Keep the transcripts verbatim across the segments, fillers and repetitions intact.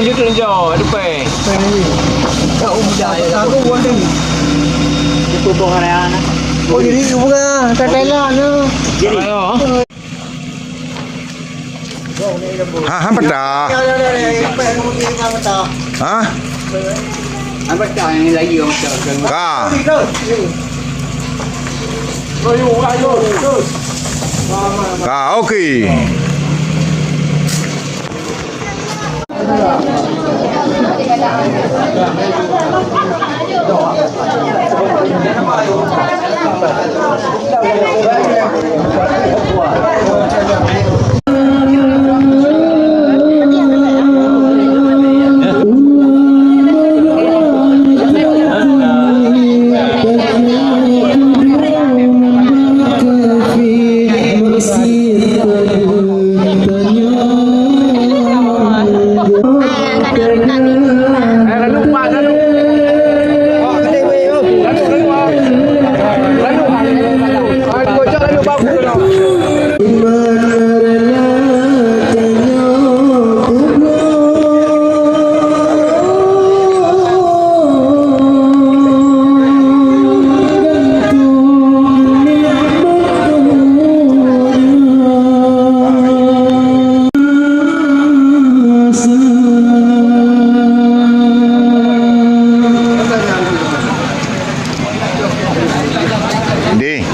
Lanjut, lanjut, depan. Aku muda ya. Aku buat ni. Itu boh raya na. Oh, jadi bukan, tak telah tu. Jadi. Ha, ha, patah. Ha? Apa tak yang lagi orang cakap? Ka. Ka, okey. Di.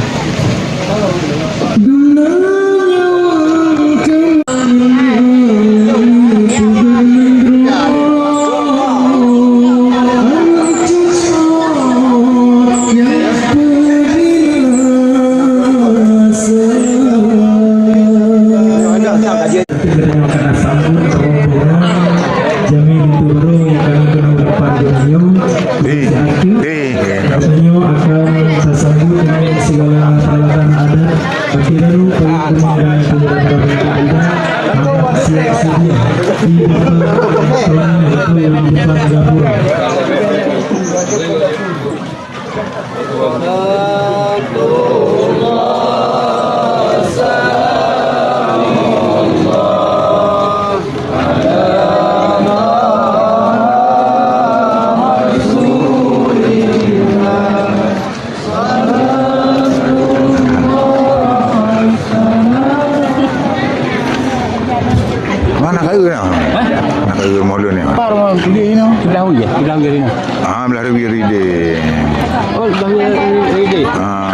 Geutanyoe akan sambot rombongan jamé linto barô nyang ka lheueh keunoe u lapan geutanyoe. Eh, eh, eh. Geutanyoe akan tasambot dengan segala peralatan adat. Akhé barô payah peumandangan pemuda-pemudi adat akan siap sedia di depan, di depan gapura. Mana kayu na? Hah? Nak kayu maulud ni. Apa rumah dia ni? Sebelah ujung, sebelah ujung ni. Ah, belah Ribie Ride. Oh, belah Ribie Ride. Ah.